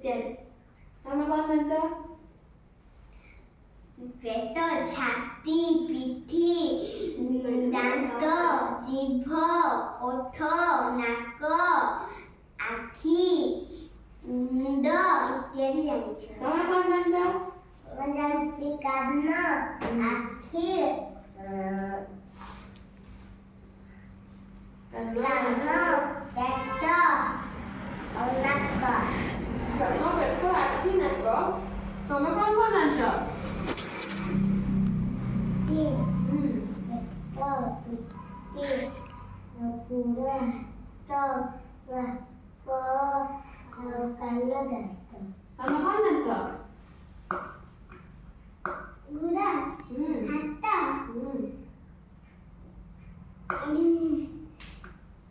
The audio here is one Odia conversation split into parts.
ଇତ୍ୟାଦି। ତମେ କଣ ଜାଣିଛ? ପେଟ, ଛାତି, ପିଠି, ଦାନ୍ତ, ଜିଭ, ଓଠ, ନାକ, ଆଖି, ମୁଣ୍ଡ ଇତ୍ୟାଦି ଜାଣିଛୁ। ତମେ କଣ ଜାଣିଛ? ମୁଁ ଜାଣିଛି କାନ, ଆଖି, କାନ, ପେଟ ଆଉ ନାକ। କାନ, ପେଟ, ଆଖି, ନାକ। ତମେ କଣ କଣ ଜାଣିଛ? ପେଟ, ପିଠି, ଗୋଡ଼, ହାତ, ନାକ ଆଉ କାନ, ଦାନ୍ତ। ତମେ କଣ ଜାଣିଛ? ଗୋଡ଼, ହାତ,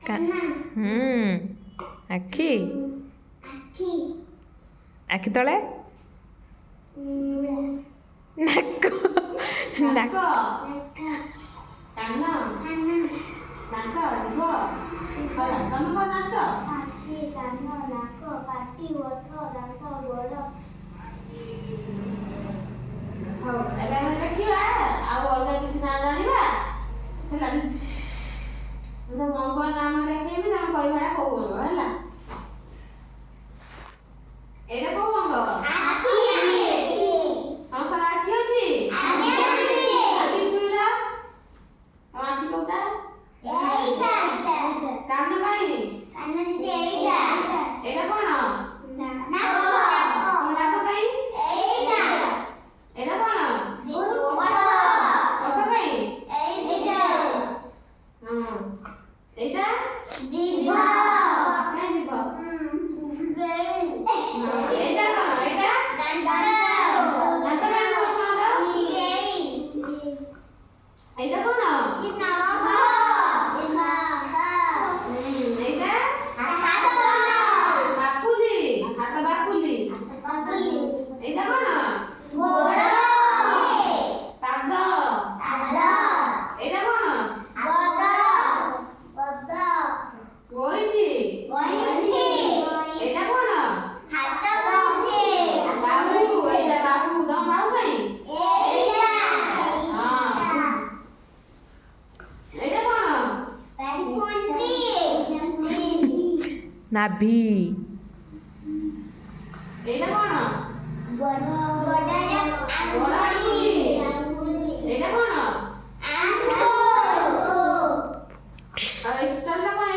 କାନ, ଆଖି। ଆଖି। ଆଖି ତଳେ? ନାକ। ନାକ, ନାକ। କାନ, କାନ, ନାକ, ଜିଭ। ହେଲା, ତମେ କଣ ଜାଣିଛ? ଆଖି, କାନ, ନାକ, ପାଟି, ଓଠ, ଦାନ୍ତ, ଗୋଡ଼। ହଉ, ଏବେ ଆମେ ଦେଖିବା ଆଉ ଅଲଗା କିଛି ନାଁ ଜାଣିବା। ହେଲା, ମୁଁ ତମ ଅଙ୍ଗର ନାମ ଦେଖେଇବି, ତମେ କହିବ ଏଟା କୋଉ ଅଙ୍ଗ। ହେଲା, ଏଇଟା କୋଉ ଅଙ୍ଗ? ଆଖି। ସମସ୍ତଙ୍କର ଆଖି ଅଛି? ଆଖି ଛୁଇଁଲ। ତମ ଆଖି କୋଉଟା? ଏଇଟା। କାନ ପାଇଁ? କାନ ଦିଦି ଏଇଟା। ଏଇଟା କଣ? ନାକ। ତମ ନାକ କାଇଁ? ଏଇଟା। ଏଇଟା କଣ? ଓଠ। ଓଠ କାଇଁ? ଏଇଟା। ହଁ, ଏଇଟା? ଜିଭ। କାଇଁ ଜିଭ? ହଁ, ଏଇଟା କଣ? ଏଇଟା ଦାନ୍ତ। ଦାନ୍ତ କାଇଁ କହୁଛ? ଏଇଟା କଣ? ଏଇଟା ପାପୁଲି, ହାତ ପାପୁଲି। ଏଇଟା କଣ? ପାଦ। ଏଇଟା କଣ? ଗୋଇଠି। ଏଇଟା କଣ? ବାହୁ। ଏଇଟା ବାହୁ। ତମ ବାହୁ କାଇଁ? ହଁ, ଏଇଟା କଣ? ନାଭି। ଏଇଟା କଣ? ଗୋଡ଼ ଆଙ୍ଗୁଳି। ଏଇଟା କଣ? ଆଉ ଏଇଟା କଣ?